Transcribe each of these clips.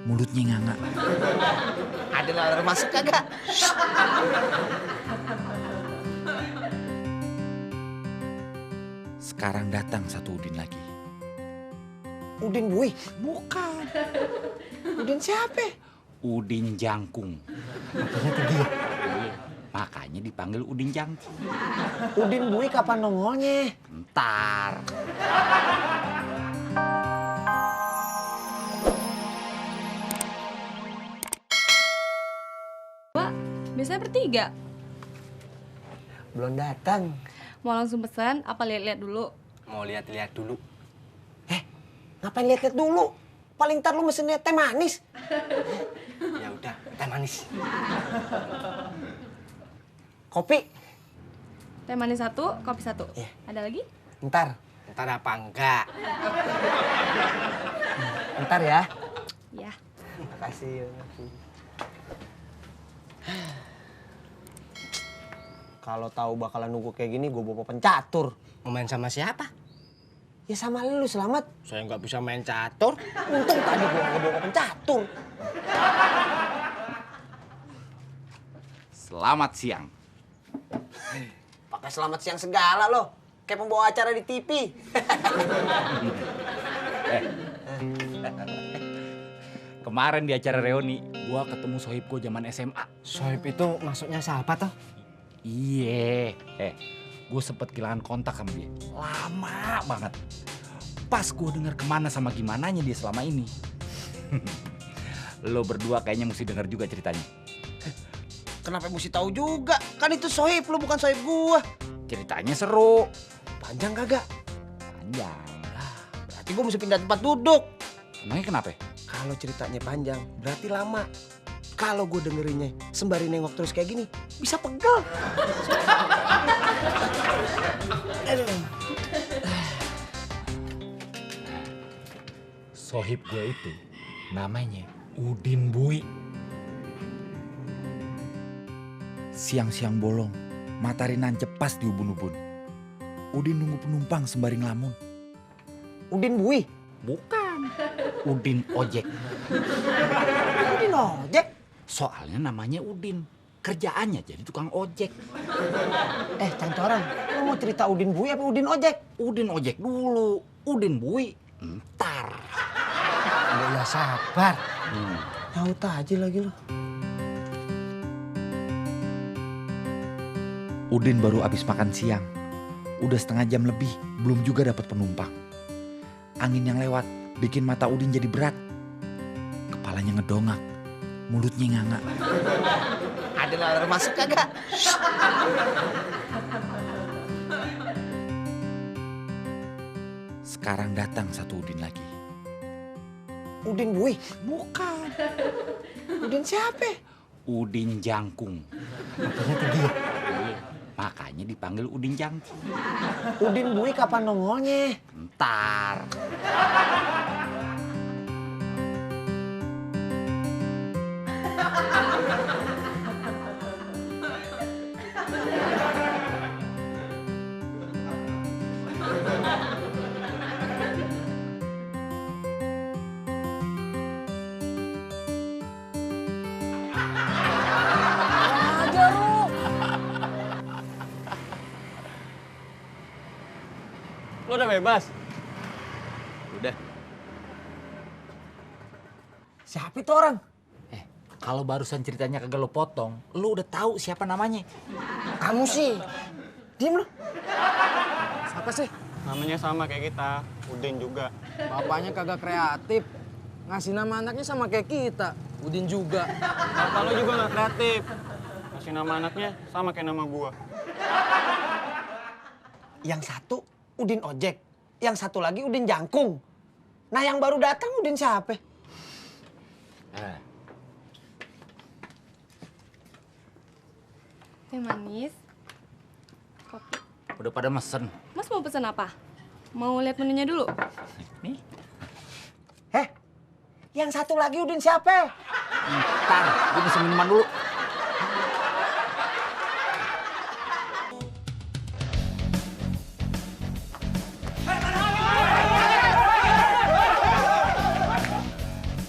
mulutnya nganga. Ada laler masuk kagak? Sekarang datang satu Udin lagi. Udin Bui? Bukan. Udin siapa? Udin Jangkung. Ternyata dia. Iya, makanya dipanggil Udin Jangkung. Udin Bui kapan nongolnya? Ntar. Mbak, biasanya bertiga. Belum datang. Mau langsung pesan apa lihat-lihat dulu? Mau lihat-lihat dulu. Ngapain lihat-lihat dulu? Paling ntar lu mesennya teh manis. Ya udah, teh manis. Kopi? Teh manis 1, kopi 1. Iya. Ada lagi? Ntar. Ntar apa enggak? Ntar ya. Ya. Makasih. Kalau tahu bakalan nunggu kayak gini, gue bawa pencatur. Mau main sama siapa? Ya sama lu, Selamat. Saya nggak bisa main catur. Untung tadi gue nggak bawa pencatur. Selamat siang. Pakai selamat siang segala lo. Kayak pembawa acara di TV. Kemarin di acara reuni, gua ketemu sohib gua zaman SMA. Sohib itu maksudnya sahabat toh? Iye, gue sempet kehilangan kontak sama dia. Lama banget. Pas gue denger kemana sama gimananya dia selama ini. Lo berdua kayaknya mesti denger juga ceritanya. Kenapa mesti tahu juga? Kan itu sohib lu, bukan sohib gua. Ceritanya seru. Panjang kagak? Panjang. Berarti gua mesti pindah tempat duduk. Emangnya kenapa? Kalau ceritanya panjang, berarti lama. Kalau gue dengerinnya sembari nengok terus kayak gini, bisa pegel. Aduh. Sohib gue itu namanya Udin Bui. Siang-siang bolong, matahari nancep pas di ubun-ubun. Udin nunggu penumpang sembari ngelamun. Udin Bui? Bukan. Udin ojek. Udin ojek? Soalnya namanya Udin. Kerjaannya jadi tukang ojek. Cantoran, lu mau cerita Udin Bui apa Udin ojek? Udin ojek dulu. Udin Bui ntar. Ya sabar. Tahu aja lagi lo. Udin baru habis makan siang. Udah setengah jam lebih, belum juga dapat penumpang. Angin yang lewat bikin mata Udin jadi berat. Kepalanya ngedongak, mulutnya nganga. Ada laler masuk kagak? Sekarang datang satu Udin lagi. Udin Bui? Bukan. Udin siapa? Udin Jangkung. Ternyata dia. Iya, makanya dipanggil Udin Jangkung. Udin Bui kapan nongolnya? Ntar. Lo udah bebas? Udah. Siapa itu orang? Kalau barusan ceritanya kagak lo potong, lo udah tahu siapa namanya. Kamu sih. Diem lu. Siapa sih? Namanya sama kayak kita, Udin juga. Bapaknya kagak kreatif. Ngasih nama anaknya sama kayak kita. Udin juga. Bapak lo juga nggak kreatif. Kasih nama anaknya sama kayak nama gua. Yang satu Udin ojek. Yang satu lagi Udin Jangkung. Nah yang baru datang Udin siapa? Teh manis, kopi. Udah pada mesen. Mas mau pesan apa? Mau lihat menunya dulu? Nih, Yang satu lagi Udin siapa? ntar gue pesen minuman dulu.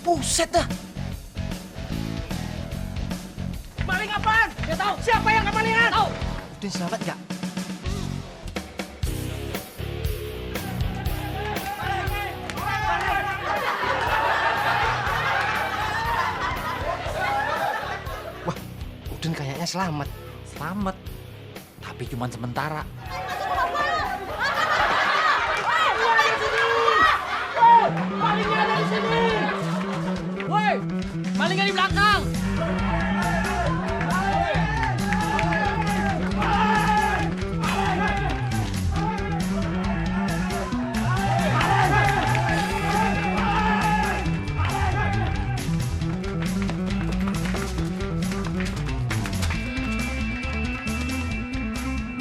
Buset dah. Siapa yang kemalingan? Udin selamat nggak? Wah, Udin kayaknya selamat. Selamat. Tapi cuma sementara. Woi, malingnya di belakang.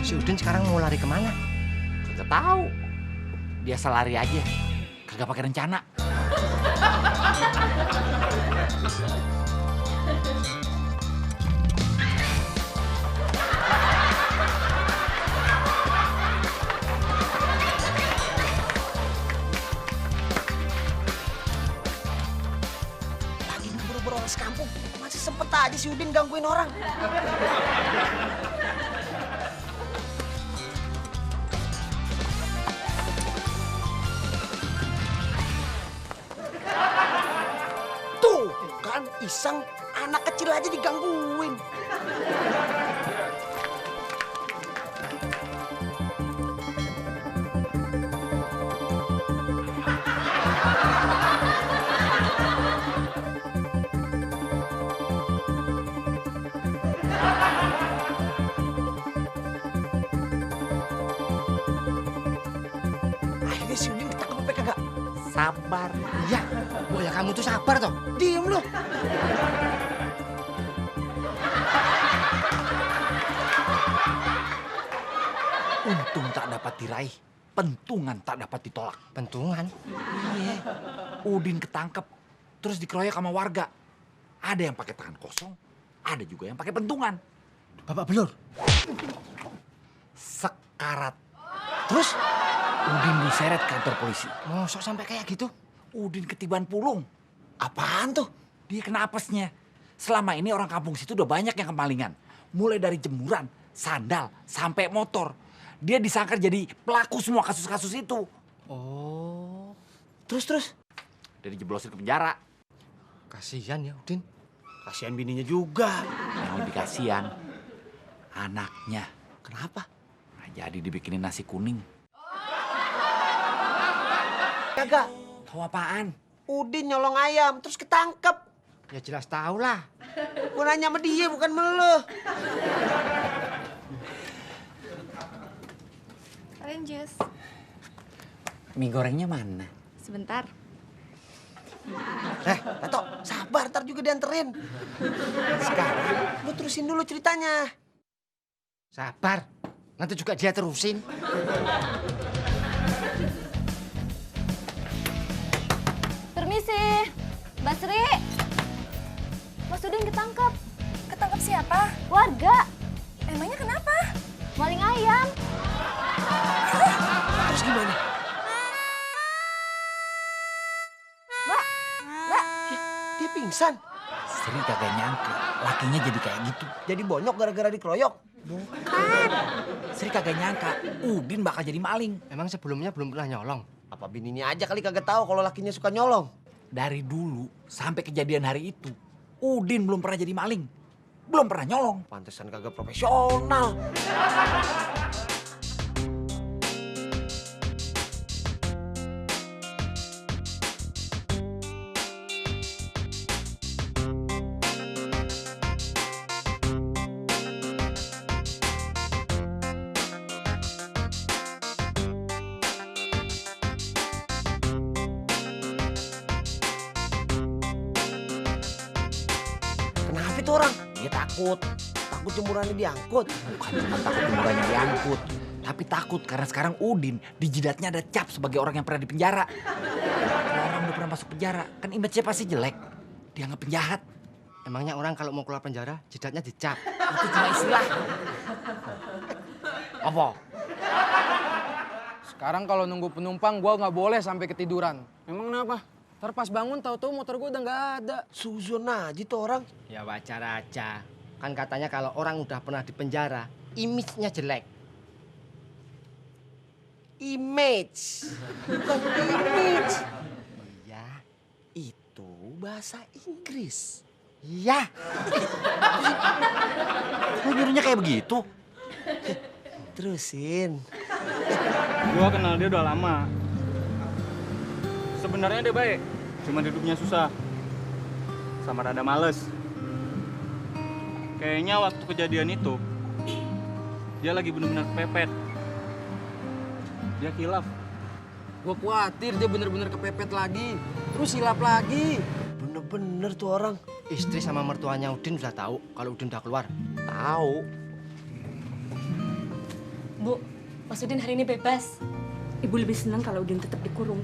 Si Udin sekarang mau lari kemana? Kagak tahu. Dia selari aja. Kagak pakai rencana. Lagi buru-buru orang sekampung. Masih sempet aja si Udin gangguin orang. Tuh kan iseng, anak kecil aja digangguin. Akhirnya si Udin ketangkep apa kagak? Sabar. Iya, oh ya kamu tuh sabar toh. Diem lu. Untung tak dapat diraih. Pentungan tak dapat ditolak. Pentungan. Iya. Udin ketangkep. Terus dikeroyok sama warga. Ada yang pakai tangan kosong. Ada juga yang pakai pentungan. Bapak belur. Sekarat. Terus? Udin diseret kantor polisi. Mosok sampai kayak gitu? Udin ketiban pulung. Apaan tuh? Dia kena apesnya. Selama ini orang kampung situ udah banyak yang kemalingan. Mulai dari jemuran, sandal, sampai motor. Dia disangka jadi pelaku semua kasus-kasus itu. Oh. Terus? Dia dijeblosin ke penjara. Kasihan ya Udin. Kasihan bininya juga. Yang lebih kasihan, anaknya. Kenapa? Nah, jadi dibikinin nasi kuning. Kagak. Tahu apaan? Udin nyolong ayam terus ketangkep. Ya jelas tahu lah. Gue nanya sama dia bukan sama lu. Oranges. Mie gorengnya mana? Sebentar. Tato, sabar ntar juga dianterin. Sekarang lu terusin dulu ceritanya. Sabar, nanti juga dia terusin. Permisi. Mbak Sri. Mas Udin ketangkep. Ketangkep siapa? Warga. Emangnya kenapa? Maling ayam. Terus gimana? Mbak. Dia pingsan. Sri kagak nyangka lakinya jadi kayak gitu. Jadi bonyok gara-gara dikeroyok. Sri kagak nyangka Udin bakal jadi maling. Emang sebelumnya belum pernah nyolong? Apa bininya aja kali kagak tahu kalau lakinya suka nyolong? Dari dulu sampai kejadian hari itu, Udin belum pernah jadi maling. Belum pernah nyolong. Pantesan kagak profesional. Kenapa itu orang? Dia takut. Takut jemurannya diangkut. Bukan cuma takut jemurannya diangkut. Tapi takut karena sekarang Udin di jidatnya ada cap sebagai orang yang pernah di penjara. Kalau orang udah pernah masuk penjara, kan image-nya pasti jelek. Dianggap penjahat. Emangnya orang kalau mau keluar penjara, jidatnya dicap. Itu cuma istilah. Apa? Sekarang kalau nunggu penumpang gua nggak boleh sampai ketiduran. Emang kenapa? Ntar pas bangun tahu-tahu motor gua udah nggak ada. Suzon aja tuh orang. Ya wajar aja. Kan katanya kalau orang udah pernah di penjara, image-nya jelek. Image, bukan image. Iya, itu bahasa Inggris. Iya. Lu nyuruhnya kayak begitu? Terusin. Gua kenal dia udah lama. Sebenarnya dia baik, cuma hidupnya susah. Sama rada males. Kayaknya waktu kejadian itu, dia lagi bener-bener kepepet. Dia kilaf. Gue khawatir dia bener-bener kepepet lagi. Terus hilap lagi. Bener-bener tuh orang. Istri sama mertuanya Udin udah tahu kalau Udin udah keluar. Tahu. Bu, Mas Udin hari ini bebas. Ibu lebih senang kalau Udin tetap dikurung.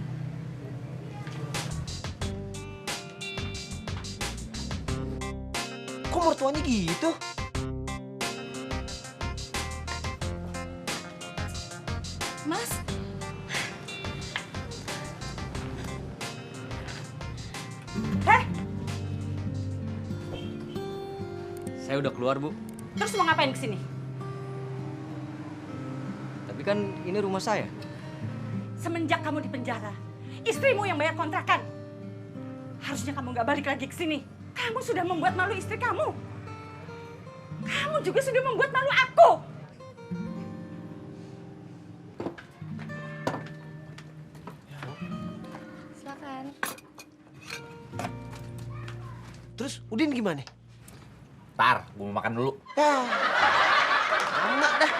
Kok mertuanya gitu? Mas, Saya udah keluar, Bu. terus mau ngapain kesini? Tapi kan ini rumah saya. Semenjak kamu di penjara, istrimu yang bayar kontrakan. Harusnya kamu nggak balik lagi ke sini. Kamu sudah membuat malu istri kamu. Kamu juga sudah membuat malu aku. Silakan. Terus Udin gimana? Ntar, gue mau makan dulu. Ya, enggak dah.